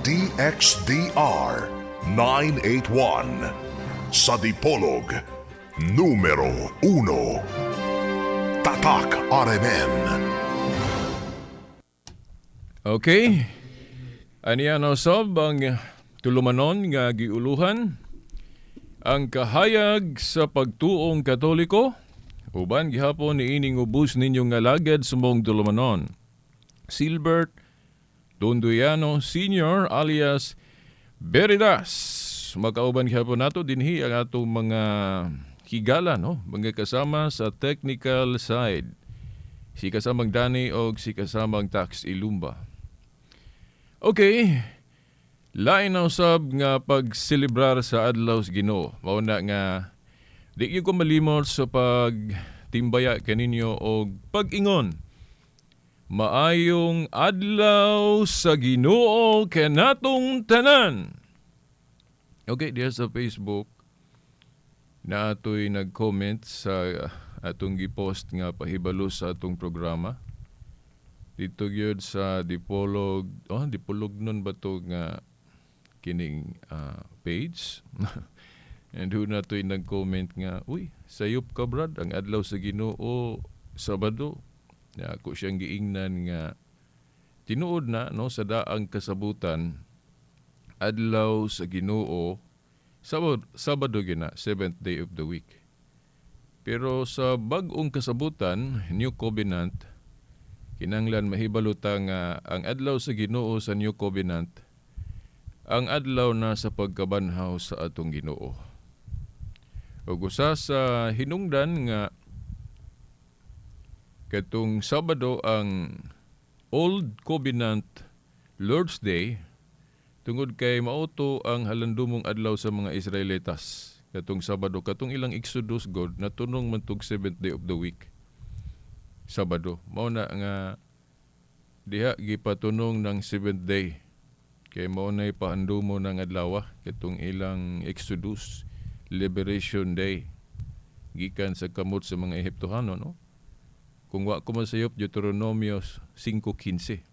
DXDR 981. Sa Dipolog, numero 1. Tatak RMN. Okay. Aniya na usab ang tulumanon nga giuluhan ang kahayag sa pagtuong Katoliko, uban gihapon niining ubos ninyo nga lagad sa mong tulumanon. Silbert Tunduyano Sr. alias Veritas. Makauban gihapon nato dinhi ang atong mga higala, no? Mga kasama sa technical side. Si kasamang Dani og si kasamang Tax Ilumba. Okay. Lain na usab nga pagselebrar sa Adlaw sa Ginoo. Mao na nga di gyud ko malimot sa pagtimbaya kaninyo og pag-ingon. Maayong adlaw sa Ginoo kanatong tanan. Okay, diha sa Facebook na atoy nag-comment sa atong gipost nga pahibalo sa atong programa. Dito gyud sa Dipolog, oh, Dipolog nun ba to nga kining page? And who na to'y nag-comment nga, "Uy, sayop ka, brad, ang adlaw sa Ginoo, Sabado." Ya, ako siyang giingnan nga tinuod na, no, sa daang kasabutan, adlaw sa Ginoo, Sabado, Sabado gina, seventh day of the week. Pero sa bag-ong kasabutan, New Covenant, kinanglan mahibalo ta nga ang adlaw sa Ginoo sa New Covenant ang adlaw na sa pagkabanhaw sa atong Ginoo. Ug usa sa hinungdan nga katong Sabado ang Old Covenant Lord's Day tungod kay mao to ang halandumong adlaw sa mga Israelitas katong Sabado, katong ilang Exodus god natunong man tog seventh day of the week, Sabado. Mao na nga diha gipatunong ng seventh day kay mao nay pahandumo ng adlaw katong ilang Exodus Liberation Day gikan sa kamot sa mga Ehiptohano, no? Kung wa ko masayop, Deuteronomio 5:15,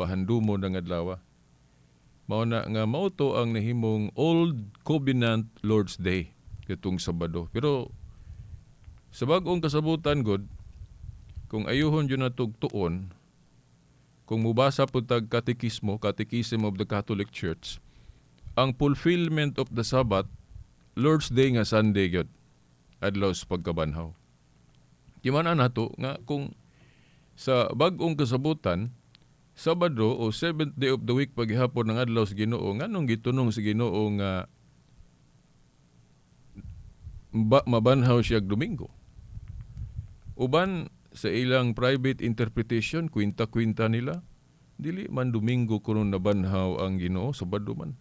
pahandumo ng adlaw. Mao na nga mao to ang nahimong Old Covenant Lord's Day katong Sabado. Pero sa bag-ong kasabutan god, kung ayuhon jud natog tuon, kung mubasa pud tag katekismo, Catechism of the Catholic Church, ang fulfillment of the Sabbath, Lord's Day nga Sunday gyud, adlaw sa pagkabanhaw. Di man nato nga kung sa bag-ong kasabutan, Sabado o seventh day of the week paghihapon ng adlaw sa Ginoo, nganong gitunong sa Ginoo nga mabanhaw siya Domingo? Uban sa ilang private interpretation, kwinta-kwinta nila, dili man Domingo kuno nabanhaw ang Ginoo, Sabado man.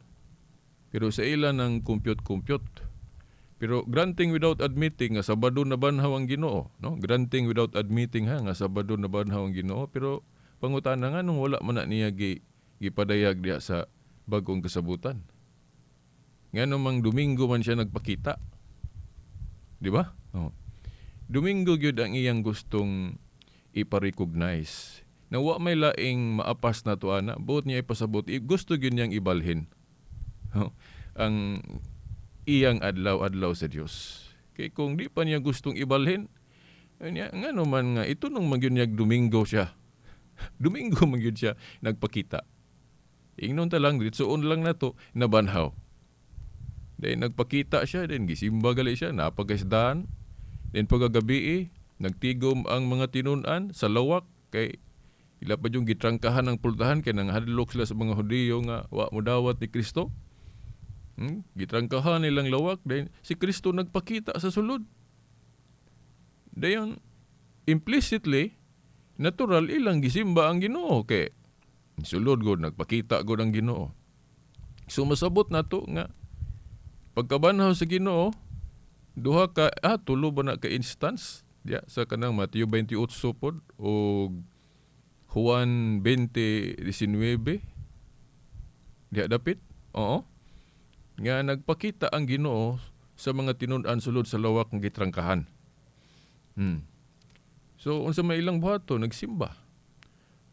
Pero sa ilan ang compute-compute. Pero granting without admitting nga Sabado nabanhaw ang Ginoo, no? Granting without admitting ha nga Sabado nabanhaw ang Ginoo, pero pangutana nga nung wala man na niya gipadayag diha sa bag-ong kasabutan. Ngano mang Domingo man siya nagpakita? Di ba? Oh. Domingo gyud ang iyang gustong ipa-recognize. Na wa may laing maapas na to ana, buot niya ipasabot, gusto gyud niyang ibalhin. Oh, ang iyang adlaw-adlaw sa Dios. Kay kung di pa niya gustong ibalhin, niya, ngano man nga ito nung magyud niyag Domingo siya. Domingo man gyud siya nagpakita. Ingnon ta lang, ditsoon lang nato nabanhaw. Then nagpakita siya, then gisimba gali siya, napagaisdahan. Then pagkagabi, nagtigom ang mga tinun-an sa lawak kay ila pa yung gitrangkahan ng pultahan kay nangahadlok sila sa mga Hudiyo nga wa modawat ni Kristo. Gitrangkahan nilang lawak, then si Kristo nagpakita sa sulod. Dayon implicitly natural ilang gisimba ang Ginoo kay sulod god nagpakita god ang Ginoo. So masabot nato nga pagkabanhaw sa Ginoo, duha ka tulo ba na ka instance diya sa kanang Mateo 28 pod o Juan 20:19 diha dapit. Oo. Nga nagpakita ang Ginoo sa mga tinun-an sulod sa lawak ng gitrangkahan. So unsa may ilang buhaton, nagsimba.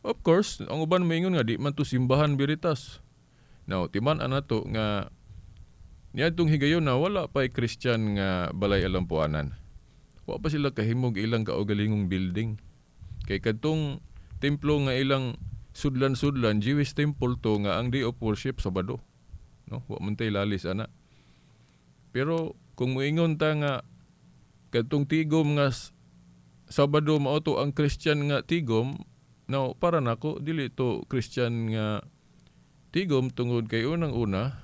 Of course, ang uban maingon nga di man to simbahan, Veritas. Now, timan-an nato nga niadtong higayon na wala pa'y Christian nga balay alampuanan. Wa pa sila kahimog ilang kaugalingong building. Kay kadtong templo nga ilang sudlan-sudlan, Jewish temple to nga ang day of worship Sabado. No, wa man tay lalis ana. Pero kung moingon ta nga kadtong tigom nga Sabado mao to ang Christian nga tigom, now para nako dili to Christian nga tigom tungod kay unang-una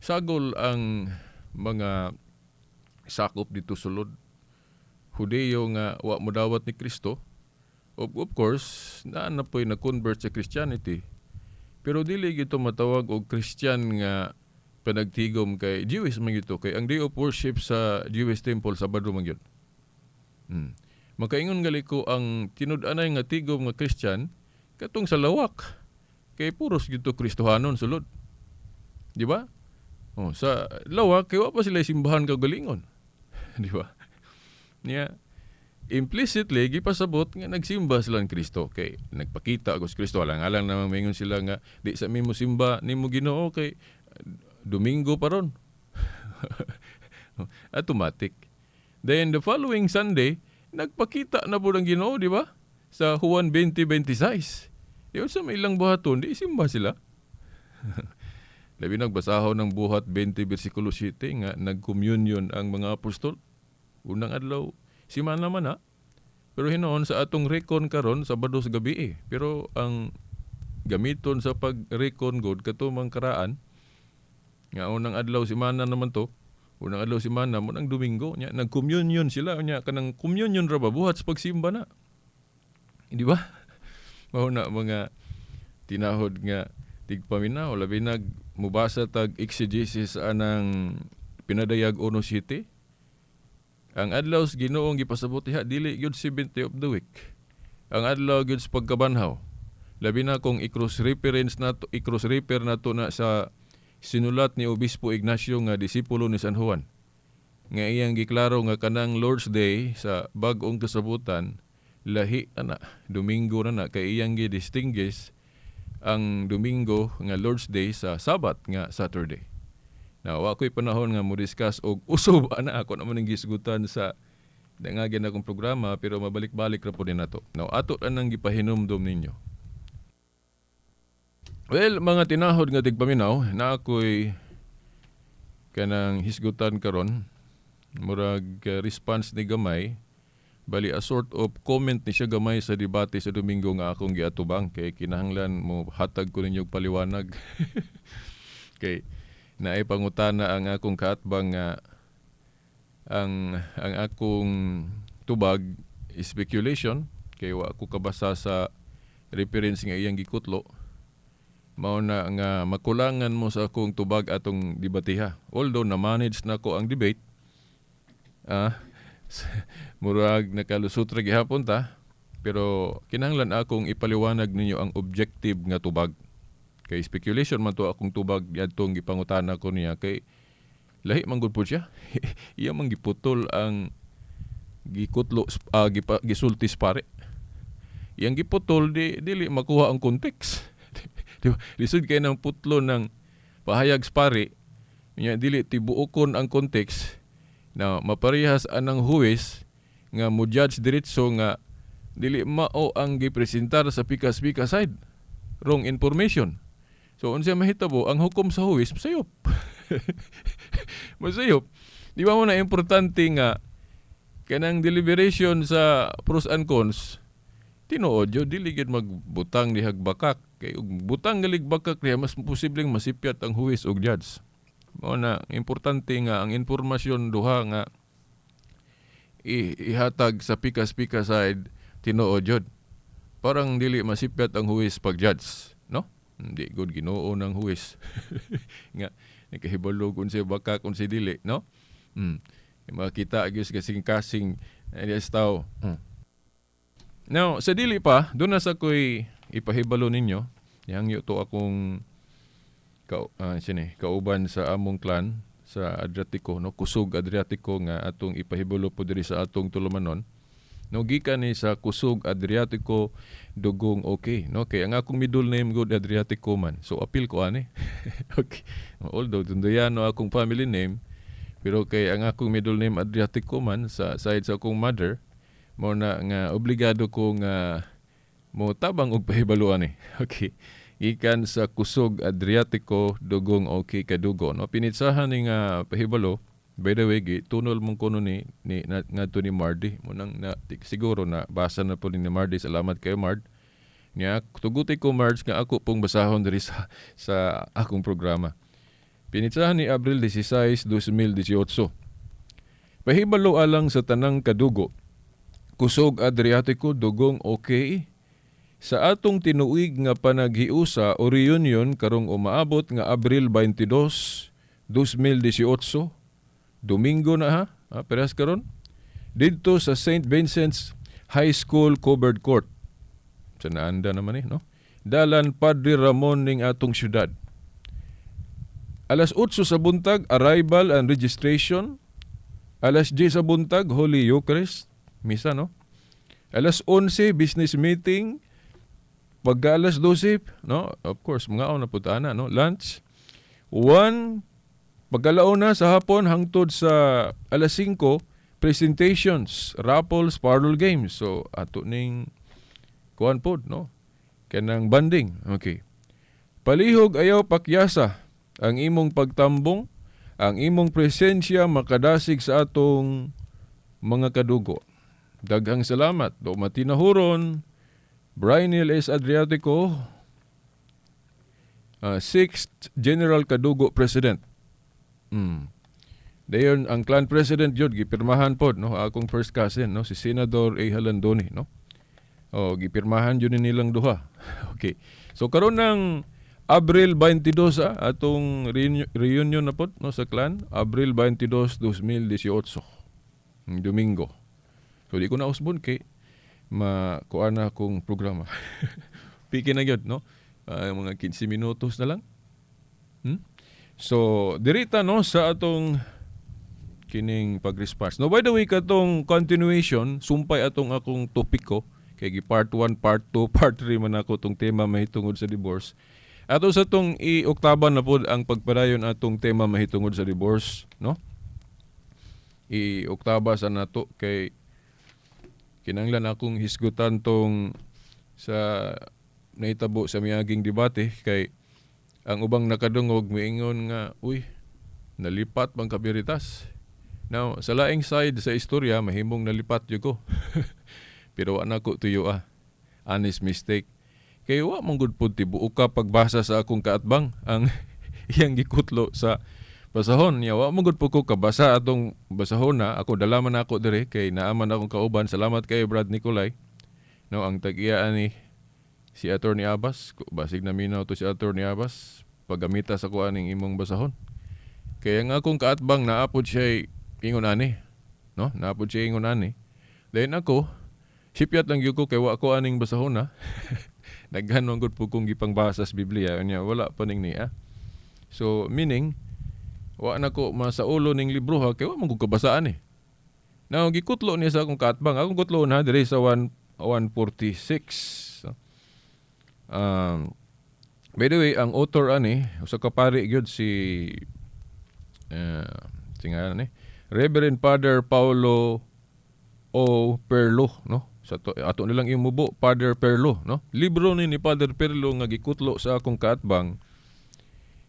sagol ang mga sakop dito sulod Hudeyo nga wa modawat ni Kristo. Of course, naa na po'y na-convert sa Christianity. Pero dili gito matawag og Christian nga panagtigom kay Jewish man gito, kay ang day of worship sa Jewish temple Sabado man gyud. Makaingon gali ko ang tinud-anay nga tigom nga Christian katong sa lawak kay puros gito Kristohanon sulod. Di ba? Oh, sa lawak kay wa pa sila simbahan kaugalingon. Di ba? Niya implicitly gipasabot nga nagsimba sila ni Kristo kay nagpakita og Kristo, alang-alang namang maingon sila nga di sa mi mo simba nimo Ginoo kay Domingo pa ron. Automatic. Then the following Sunday, nagpakita na po ng Ginoo, di ba? Sa Juan 20:26. Di sa may ilang buhaton, di simba sila. Labi nagbasahon ng Buhat 20 versikulo 7 nga nag-communion ang mga apostol. Unang adlaw, simana man ha. Pero hinoon sa atong rekon karon Sabado sa gabi eh. Pero ang gamiton sa pag-rekon god kato mang karaan nga unang adlaw simana naman to. Unang adlaw simana mo nang Domingo nya nag-communion sila nya kanang communion ra ba buhat sa pagsimba na. Di ba? Mao na mga tinahod nga tigpaminaw, labi nag mubasa tag exegesis anang Pinadayag 1.7. Ang adlaw sa Ginoong gipasabot diha dili gyud 70 of the week. Ang adlaw gyud sa pagkabanhaw. Labi na kung i-cross reference nato, i-cross refer nato na sa sinulat ni Obispo Ignacio nga disipulo ni San Juan. Nga iyang giklaro nga kanang Lord's Day sa bag-ong kasabutan lahi na na, Domingo na na, kay iyang gi-distinguish ang Domingo nga Lord's Day sa Sabat nga Saturday. Now, wa ko'y panahon nga mo discuss og usob ana, ako naman ang gisgutan sa dangagin akong programa, pero mabalik-balik ra po din nato. Now, ato anang gipahinumdom ninyo. Well, mga tinahod nga tigpaminaw, na ako'y kanang hisgutan karon, murag response ni gamay, bali a sort of comment ni siya gamay sa debate sa Domingo nga akong giatubang, kay kinahanglan mo hatag ko ninyo paliwanag. Kay naay pangutana ang akong kaatbang nga ang akong tubag speculation kay wa ako kabasa sa reference nga iyang gikutlo. Mao na nga makulangan mo sa akong tubag atong debateha. Although na-manage na ko ang debate, murag nakalusot ra gihapon ta, pero kinahanglan akong ipaliwanag ninyo ang objective nga tubag. Kay speculation man to akong tubag adtong gipangutana ko niya, kay lahi man gud po siya. Iya man giputol ang gikutlo, gisulti pare. Iyang giputol di dili makuha ang context. Di ba? Lisod kay nang putlo ng pahayag sa pare, nya dili tibuokon ang context na maparehas anang huwes nga mo judge diretso nga dili mao ang gipresentar sa pikas-pikas side. Wrong information. So unsa mahitabo ang hukom sa huwes masayop. Masayop. Di ba mo na importante nga kanang deliberation sa pros and cons tinuod yo dili gid magbutang dihag bakak, kay og butang galig bakak diha mas posibleng masipyat ang huwes og judge. Mao na importante nga ang impormasyon duha nga ihatag sa pikas-pikas side tinuod jud. Parang dili masipyat ang huwes pag judge, no? Hindi gud Ginoo ng huwes. Nga nakahibalo kung siya bakak kung siya dili, no? Makita gyud sa kasing-kasing sa tao. Now, sa dili pa, doon na sa ko'y ipahibalo ninyo. Yang to akong kauban sa among clan sa Adriatico, no? Kusog Adriatico nga atong ipahibalo po diri sa atong tulumanon. No, gikan ni sa Kusog Adriatico Dugong okay, no? Kay ang akong middle name gud Adriatico man. So apil ko ani. Okay. Although Tunduyano akong family name, pero kay ang akong middle name Adriatico man sa side sa akong mother, mo na nga obligado ko nga mo tabang og pahibalo ani. Okay. Gikan sa Kusog Adriatico Dugong okay kadugo, no? Pinitsahan ni nga pahibalo. By the way, gi tunol mong kuno ni na, ngadto ni Mardy mo nang na, siguro na basa na po ni Mardy. Salamat kayo, Mard. Nya tuguti ko, Marge, nga ako pong basahon diri sa akong programa. Pinitsahan ni Abril 16, 2018. Pahibalo alang sa tanang kadugo. Kusog Adriatico Dugong okay sa atong tinuig nga panaghiusa o reunion karong umaabot nga Abril 22, 2018, Domingo na ha, parehas karon, didto sa St. Vincent's High School Covered Court sa naanda naman eh, no, Dalan Padre Ramon ning atong syudad. Alas 8 sa buntag, arrival and registration. Alas 10 sa buntag, Holy Eucharist, misa, no? Alas 11, business meeting. Pagka alas 12, no, of course, mga na puta na, no, lunch. 1, pagkalauna sa hapon hangtod sa alas 5, presentations, raffles, parlor games. So ato ning kuan pod, no? Kanang banding. Okay. Palihog ayaw pakyasa ang imong pagtambong, ang imong presensya makadasig sa atong mga kadugo. Daghang salamat. Do matinahuron, Brian S. Adriatico, 6th General Kadugo President. Dayon ang clan president jud gipirmahan pod, no, akong first cousin, no, si Senador A. Halandoni, no. Oh, gipirmahan jud ni nilang duha. Okay. So karon ng Abril 22, atong reunion na pod, no, sa clan, Abril 22, 2018. Domingo. So di ko na usbon kay makuha na akong programa. Piki na gyud, no? Mga 15 minutos na lang. So, dirita, no, sa atong kining pag-response. No, by the way, katong continuation, sumpay atong akong topiko kay gi part 1, part 2, part 3 man ako tong tema mahitungod sa divorce. Ato sa tong i-oktaba na pod ang pagpadayon atong tema mahitungod sa divorce, no? I-oktaba sa nato kay kinanglan akong hisgutan tong sa nahitabo sa miaging debate kay ang ubang nakadungog miingon nga, "Uy, nalipat bang kabiritas?" Now, sa laing side sa istorya, mahimong nalipat jud ko. Pero wa na ko tuyo ah. Honest mistake. Kay wa man gud pud tibuok ka pagbasa sa akong kaatbang ang iyang gikutlo sa basahon niya. Wa man gud pud ko kabasa atong basahon na ako dala man ako diri kay naaman akong kauban. Salamat kay Brad Nicolay. No, ang tag-iya ani si Attorney Abbas, basig na minaw to si Attorney Abbas, paggamita sa kuan ning imong basahon. Kaya nga akong kaatbang naapod siya ingon ani. No? Naapod siya ingon ani. Then ako, sipyat lang gyud ko kay wa ko aning basahon na. Daghan man gud po kong gipangbasa sa Biblia unya wala pa ning niya. So meaning wa na ko masaulo ning libro ha kay wa man gud kabasaan eh. Now gikutlo niya sa akong kaatbang. Akong kutlo na diri sa 1 146. By the way, ang author ani usa ka pari gyud si singalan ni Reverend Father Paulo O. Perlo, no? Sa to, ato nilang imubo, Father Perlo, no? Libro ni Father Perlo nga gikutlo sa akong kaatbang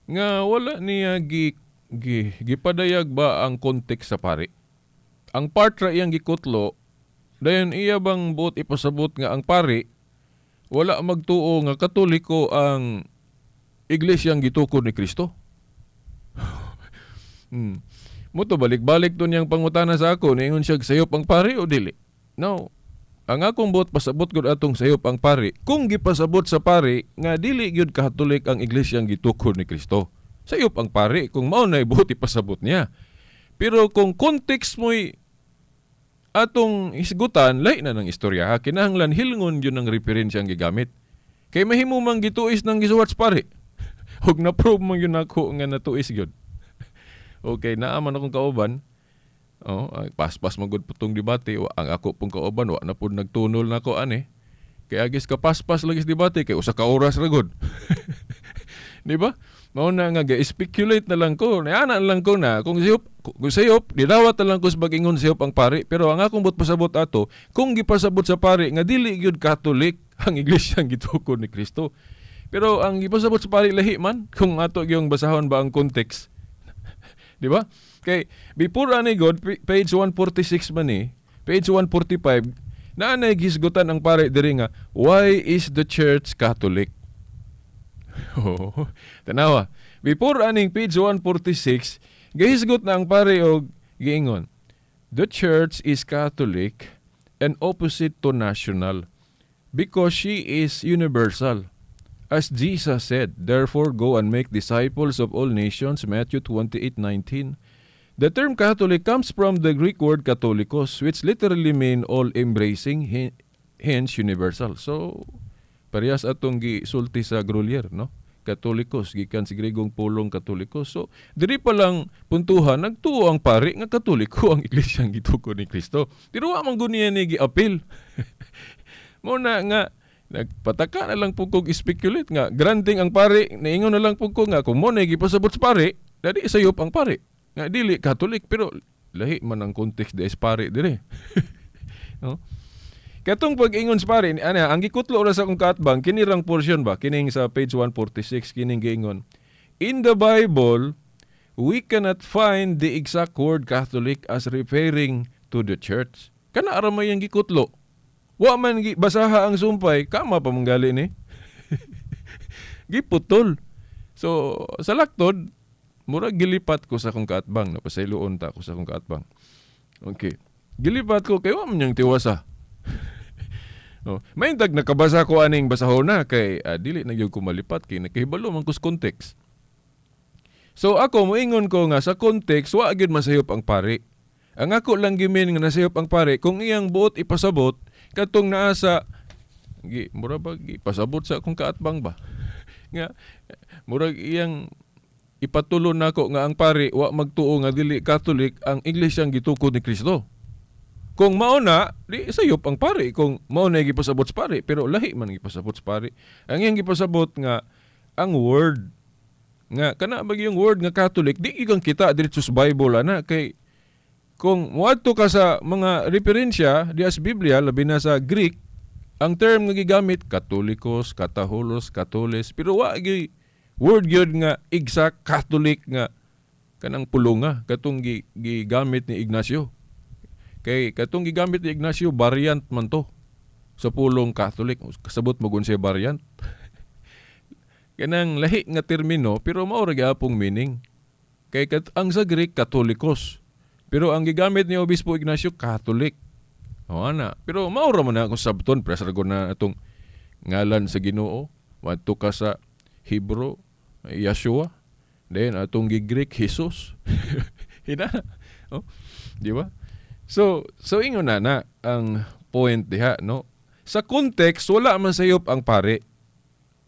nga wala niya gi gipadayag ba ang context sa pari. Ang part ra iyang gikutlo, dayon iya bang buot ipasabot nga ang pari wala magtuo nga Katoliko ang iglesyang gitukod ni Kristo. Mo to balik-balik to niyang pangutana sa ako, niingon siya sayop ang pari o dili. No. Ang akong buot pasabot gud atong sayop ang pari, kung gipasabot sa pari nga dili gyud Katolik ang iglesyang gitukod ni Kristo. Sayop ang pari kung mao na buot ipasabot niya. Pero kung context mo'y atong hisgutan, lahi na ng istorya ha. Kinahanglan hilngon yun ang referensya ang gigamit. Kay mahimo mang gituis ng gisuwat sa pari. Ug na-prove man yun ako nga natuis gyud. Okay, naaman akong kauban. Oh, paspas magud putong debate, wa, ang ako pong kauban wa na pud nagtunol nako ani. Kay agis ka paspas lagi sa debate kay usa ka oras ra gud. Di ba? Mao na nga ga-speculate na lang ko, niana na lang ko na kung sayop didawat na lang ko sa pag-ingon sayop ang pari, pero ang akong buot pasabot ato, kung gipasabot sa pari nga dili gyud Catholic ang iglesia ang gitukod ni Kristo. Pero ang gipasabot sa pari lahi man kung ato gyung basahon ba ang context. Di ba? Kay before ani god, page 146 man ni, page 145 naa nay gisgutan ang pare diri nga, "Why is the church Catholic?" Oh, tanawa. Before aning page 146, gihisgot na ang pare og giingon, "The church is Catholic and opposite to national because she is universal. As Jesus said, 'Therefore go and make disciples of all nations,' Matthew 28:19. The term Catholic comes from the Greek word katholikos, which literally mean all-embracing, hence universal." So, parehas atong gisulti sa Grolier, no? Katolikos, gikan sa Gregong pulong katolikos. So, diri pa lang puntuhan, nagtuo ang pari nga katoliko ang iglesia ang gitukod ni Kristo. Pero wa man gud niya ni giapil. Mo na nga nagpataka na lang po kog speculate nga granting ang pari, naingon na lang po ko nga kung mo na gipasabot sa pari, dali sayop ang pari nga dili Catholic, pero lahi man ang context di pare dire, no? Katong pag-ingon sa pare ana, ang gikutlo ra sa akong kaatbang kini rang portion ba, kining sa page 146, kining giingon, "In the Bible we cannot find the exact word Catholic as referring to the church." Kana ra may ang gikutlo. Wa man gi basaha ang sumpay, kama pa manggali ni. Giputol. So, sa laktod, murag gilipat ko sa akong kaatbang. Napasayloon ta ako sa akong kaatbang. Okay. Gilipat ko, kay wa man niyang tiwasa. Oh, may tag nakabasa ko aning basahon na kay dili na gyud ko malipat kay nakahibalo man ko sa context. So ako moingon ko nga sa context wa gyud masayop ang pari. Ang ako lang gimin nga nasayop ang pari kung iyang buot ipasabot katong naa sa gi mura ba pasabot sa akong kaatbang ba nga murag iyang ipatulo nako nga ang pari wa magtuo nga dili Catholic ang iglesia gitukod ni Kristo. Kung mao na, di sayop ang pari kung mao na gipasabot sa pari, pero lahi man gipasabot sa pari. Ang iyang gipasabot nga ang word nga kana ba yung word nga Catholic di gyud kita diretso sa Bible ana, kay kung moadto ka sa mga referensya di sa Biblia, labi na sa Greek, ang term nga gigamit katolikos, kataholos, katoles, pero wa gyud word gyud nga exact Catholic nga kanang pulunga katong gigamit ni Ignacio. Kay katong gigamit ni Ignacio variant man to sa pulong Catholic. Kasabot mo gun siya variant. Kanang lahi nga termino pero mao ra gyapong meaning. Kay ang sa Greek katolikos. Pero ang gigamit ni Obispo Ignacio Catholic. O ana, pero mao ra man na kung sabton presa ra na atong ngalan sa Ginoo. Wadto ka sa Hebrew Yeshua, then atong gi-Greek Jesus. Hina. Oh, di ba? So ingon na na ang point diha, no? Sa context wala man sayop ang pare.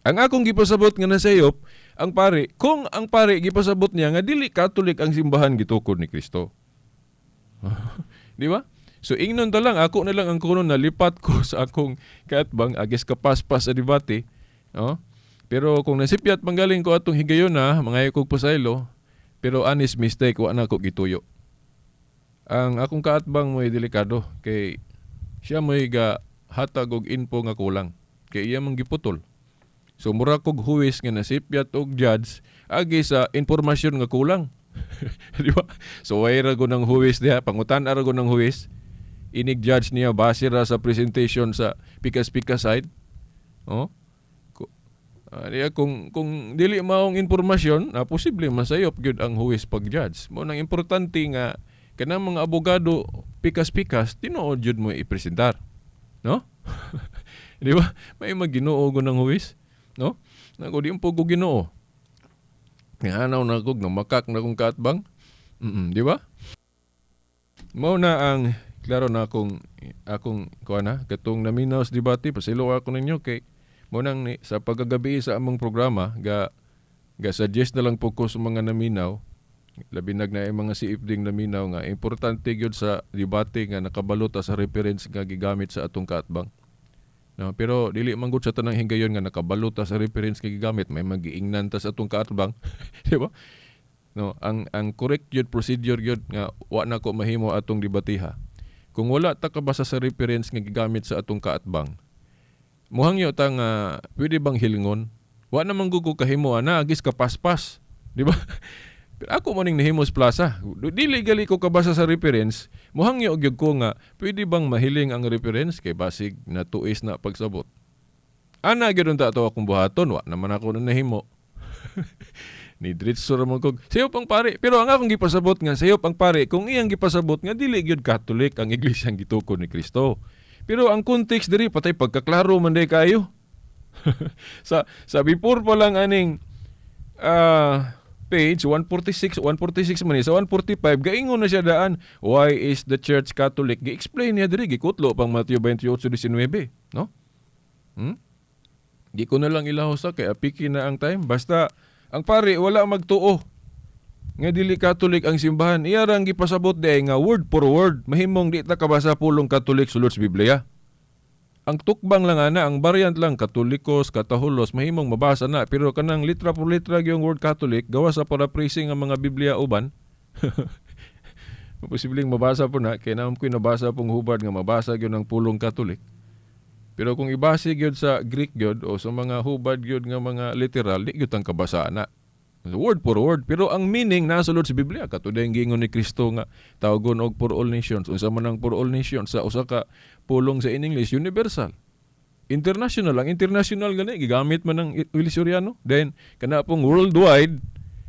Ang akong gipasabot nga nasayop ang pare, kung ang pare gipasabot niya nga dili Catholic ang simbahan gitukod ni Kristo. Di ba? So ingnon ta lang, ako na lang ang kuno nalipat ko sa akong kaatbang agis kapaspas sa debate, no? Pero kung nasipyat manggaling ko atong higayon na, mangayo kog pasaylo, pero honest mistake, wa na ko gituyo. Ang akong kaatbang mo'y delikado kay siya mo'y ga hatag og info nga kulang kay iya man giputol. So mura kog huwis nga nasipyat og judge agi sa impormasyon nga kulang. Di ba? So way ra go ng huwis diha, pangutan ra go ng huwis. Inig judge niya base ra sa presentation sa pikas-pikas side. Oh. Diya, kung dili maong impormasyon, na posible masayop gyud ang huwis pag-judge. Mo nang importante nga kanang mga abogado pikas-pikas tinuod jud mo ipresentar. No? Di ba? May maginoo go ng huwis, no? Nako di po ko Ginoo. Nganaw na kog namakak na kong kaatbang. Di ba? Mao na ang klaro na akong akong kuan na katong naminaw sa debate, pasilo ako ninyo kay mo nang ni, sa pagkagabi sa among programa ga ga suggest na lang po ko sa mga naminaw. Labi nag na mga siipding naminaw nga importante gyud sa debate nga nakabalo ta sa reference nga gigamit sa atong kaatbang. No, pero dili man gud sa tanang higayon nga nakabalo ta sa reference nga gigamit, may magiingnan ta sa atong kaatbang, di ba? No, ang correct gyud procedure gyud nga wa na ko mahimo atong debatiha. Kung wala ta kabasa sa reference nga gigamit sa atong kaatbang, muhangyo ta nga pwede bang hilingon? Wa naman gud ko kahimo ana agis kapaspas, di ba? Pero ako man ning nahimo sa plaza. Dili gali ko kabasa sa reference, muhangyo gyud ko nga pwede bang mahiling ang reference kay basig natuis na pagsabot. Ana gyud unta ato akong buhaton, wa naman ako na nahimo. Ni diretso ra man kog sayop ang pare, pero ang akong gipasabot nga sayop ang pare kung iyang gipasabot nga dili gyud Catholic ang iglesia ang gitukod ni Kristo. Pero ang context diri patay pagkaklaro man day kayo. Sa before pa lang aning page 146, 146 man ni, sa 145 gaingon na siya daan, why is the church Catholic? Gi-explain niya diri, gikutlo pang Mateo 28:19, no? Di ko na lang ilahos sa kay apiki na ang time. Basta ang pare wala magtuo nga dili Catholic ang simbahan. Iya rang gipasabot di nga word for word mahimong di ta kabasa pulong Catholic sulod sa Biblia. Ang tukbang lang ana, ang variant lang Katolikos, Katahulos, mahimong mabasa na pero kanang litra por litra gyung word Catholic gawa sa paraphrasing ang mga Biblia uban. Posibleng mabasa po na kay naman ko'y nabasa pong hubad nga mabasa gyud ang pulong Catholic. Pero kung ibase gyud sa Greek gyud o sa mga hubad gyud nga mga literal, di gyud ang kabasa na. Word for word, pero ang meaning nasulod sa Biblia katulad ang giingon ni Kristo nga tawagon og for all nations. Unsa man ang for all nations sa usa ka pulong sa in English, universal. International ang international gani gigamit man ang Willie Soriano. Then kana pong worldwide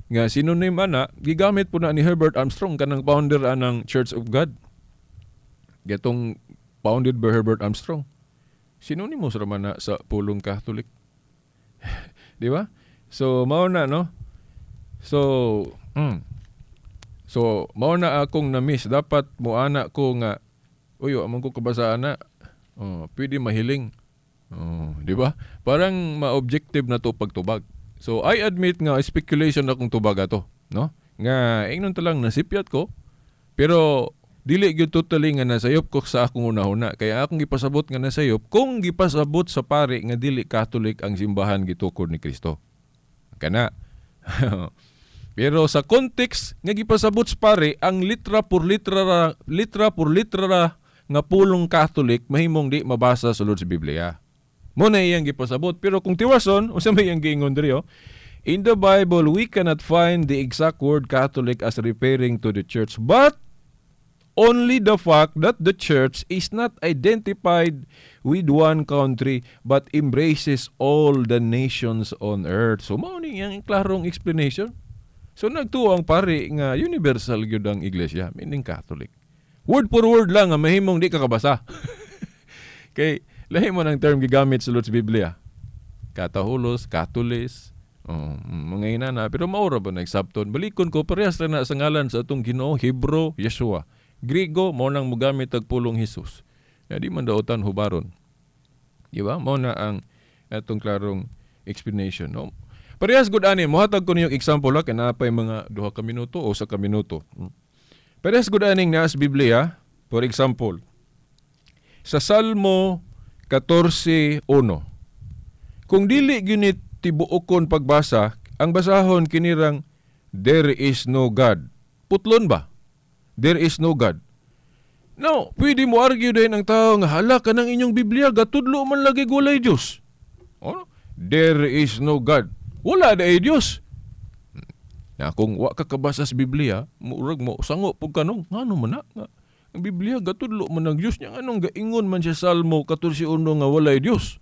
nga synonym ana gigamit po na ni Herbert Armstrong kanang founder anang Church of God. Gatong founded by Herbert Armstrong. Synonymous ra man na sa pulong Catholic. Di ba? So mao na, no? So. So mao na akong na-miss, dapat moana ko nga uy, among ko kabasa ana. Oh, pwede mahiling. Oh, di ba? Parang ma-objective na to pagtubag. So I admit nga speculation akong tubag ato, no? Nga ingnon ta lang nasipyat ko, pero dili gyud totally nga nasayop ko sa akong una-una. Kaya akong gipasabot nga nasayop kung gipasabot sa pare nga dili Catholic ang simbahan gitukod ni Kristo. Kana. Pero sa context nga gipasabot sa pare ang litra por litra ra nga pulong Catholic mahimong di mabasa sulod sa Biblia. Mo na iyang gipasabot, pero kung tiwason unsa may iyang giingon diri, oh? In the Bible we cannot find the exact word Catholic as referring to the church, but only the fact that the church is not identified with one country but embraces all the nations on earth. So mao ni iyang klarong explanation. So nagtuo ang pare nga universal gyud ang iglesia, meaning Catholic. Word for word lang nga mahimong di ka kabasa. Kay lahi mo ng term gigamit sa sa Biblia. Katahulos, Katolis, oh, mga inana, pero maura ba nagsabton? Balikon ko parehas ra na sa ngalan sa atong Ginoo, Hebro, Yeshua. Griego mao nang mogamit og pulong Jesus. Ya, di man daotan hubaron. Di ba? Mao na ang atong klarong explanation, no? Parehas gud ani, mohatag ko niyo example ha, kay naa pay mga 2 ka minuto o sa ka minuto. Parehas gud aning naa sa Biblia, for example, sa Salmo 14:1. Kung dili gyud tibuokon pagbasa, ang basahon kinirang there is no God. Putlon ba? There is no God. No, pwede mo argue din ang tao nga hala ka ng inyong Biblia, gatudlo man lagi walay Dios. Oh, there is no God. Wala na Dios. Na kung wa ka kabasa sa Biblia, murag mo sango pug kanong ngano man na nga ang Biblia gatudlo man ang Dios niya, nganong gaingon man siya Salmo 14:1 nga walay Dios.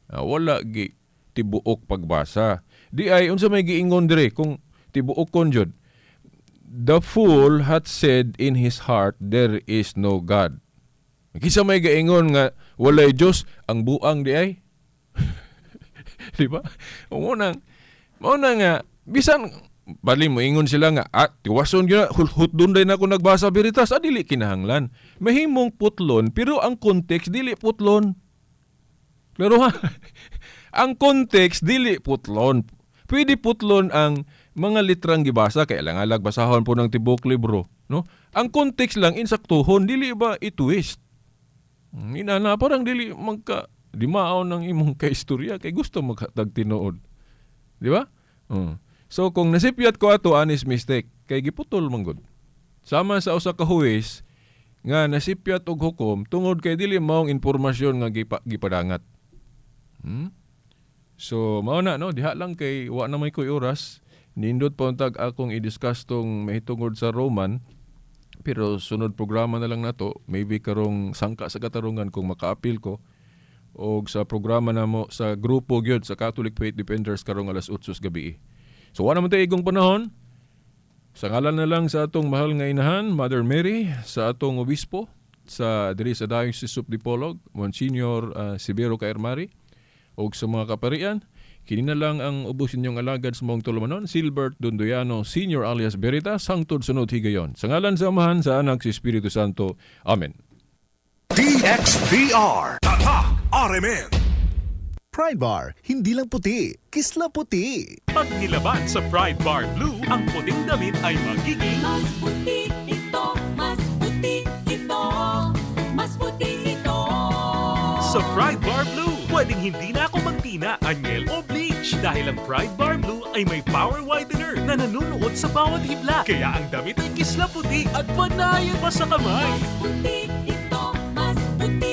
Ah, wala gi tibuok pagbasa. Di ay unsa may giingon dire kung tibuokon jud. The fool hath said in his heart, there is no God. Kinsa may gaingon nga walay Dios, ang buang di ay. Di ba? Mao na nga bisan bali mo ingon sila nga tiwason gyud hutdon day na ako nagbasa Veritas, dili kinahanglan. Mahimong putlon pero ang context dili putlon. Klaro ha? Ang context dili putlon. Pwede putlon ang Mga litrang gibasa kay alang-alag basahon po ng tibok libro, no? Ang context lang insaktuhon, dili ba i-twist. Inana parang dili magka di mao ng imong kaistorya kay gusto maghatag tinuod. Di ba? So kung nasipyat ko ato, honest mistake kay giputol man gud. Sama sa usa ka huwes nga nasipyat og hukom tungod kay dili maong impormasyon nga gipadangat. So mao na, no, diha lang kay wa na may koy oras. Nindot pa untag akong i-discuss tong mahitungod sa Roman, pero sunod programa na lang nato, maybe karong sangka sa katarungan kung makaapil ko og sa programa namo sa grupo gyud sa Catholic Faith Defenders karong alas 8 sa gabi. So wa naman tayo igong panahon. Sa ngalan na lang sa atong mahal nga inahan, Mother Mary, sa atong obispo sa diri sa Diocese of Dipolog, Monsignor Severo Caermari, og sa mga kaparian, kini na lang ang ubos inyong alagad sa maong tulumanon, Silbert Dondoyano Senior alias Veritas, hangtod sunod higayon. Sa ngalan sa Amahan, sa Anak, sa Espiritu Santo. Amen. DXDR. Tatak RMN. Pride Bar, hindi lang puti, kisla puti. Pag nilaban sa Pride Bar Blue, ang puting damit ay magiging Mas puti ito, mas puti ito, mas puti ito. Sa Pride Bar Blue, pwedeng hindi na ako magtina, anyel o bleach dahil ang Pride Bar Blue ay may power whitener na nanunuot sa bawat hibla. Kaya ang damit ay kisla puti at banayad pa sa kamay. Mas puti ito, mas puti.